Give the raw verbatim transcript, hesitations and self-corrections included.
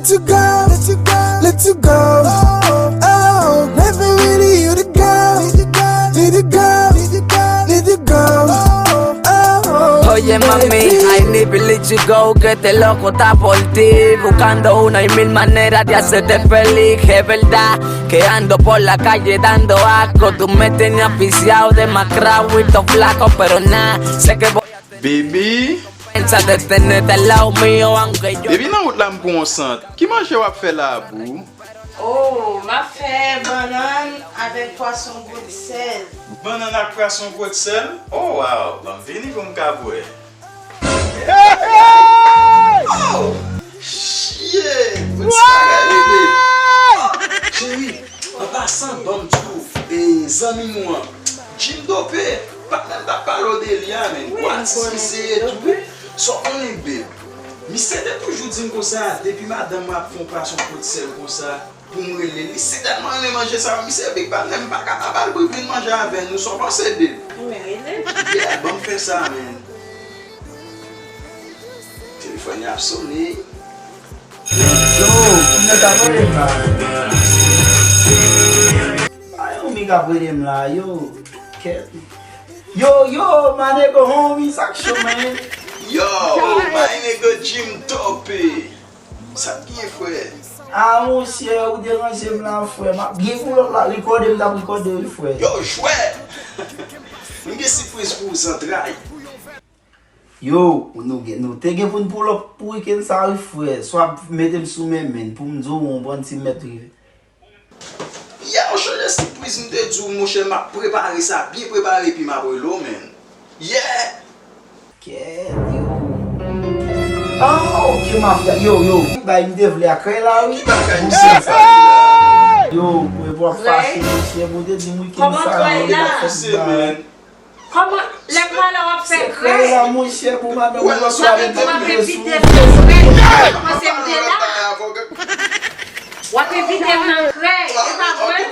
to go, let you go, let you go. Oh, never really you to go, you to go, you to go, you to go. Oh, Oye mami, I need to let you go, que te loco está por ti. Buscando una y mil maneras de hacerte feliz. Es verdad que ando por la calle dando asco. Tú me tienes asfixiado, demacrado y todo flaco, pero nada, sé que voy a Baby. Pensa de tenerte al lado mío, aunque yo. Baby, nan wout la m pran yon sant. Ki manje w ap fè la, boo? Oh, m ap fè bannann avèk pwason gwòt sèl. Bannann ak pwason gwòt sèl? Oh, wow! Ban m vini pou m ka bwè. Oh! Shit! Bon ti bagay, baby. Cheri, an pasan, ban m di w, e, zanmi nou an, Jim Dope, pa t menm t ap pale w de li a, menn. Gwo atis misye ye tou, wi. Sa w konnen, babe? Misye te toujou di m konsa, depi madanm mwen ap fè yon pwason gwòt sèl konsa, pou m rele l. Misye tèlman renmen manje sa, misye big bad, menm m pa kapab al pou l vin manje avè nou. Sa w panse, babe? Ebyen, rele l. Yeah, ban m fè sa, menn. Telefòn nan ap sone. Yo, ki nèg ap rele m la? Pa yon mi k ap rele m la, yo. Kèt. Yo, yo, my nigga homie, sa k cho, man? Yo, my nigga Jim Dope. Sa k gen, frè? Ah, monchè, ou deranje m la, frè. M ap byen pou lòt la. Rekòde m t ap rekòde, wi, frè. Yo, jwè! M gen sipriz pou ou, zantray. Yo, nou gen, nou te gen pou n pull up pou weekend sa wi frè. Swa mete m sou men men pou m di w yon bon ti mèt rive. Yeah, ou chonje sipriz m te di w monchè, m ap prepare sa byen prepare epi m ap rele w, man. Yeah! Kèt, yo. Ah, ok, mafya. Yo, yo. Bay m te vle a krèy la wi. Ki bagay misye sa la? Yo, mwen pran fache monchè, bon te di m weekend sa yo, m ap fè ti bagay. Kòman lè m pale w ap fè krèy? Se krèy la monchè pou madanm ou. W ap evite m nan krèy. W ap evite m nan krèy, e pa vre?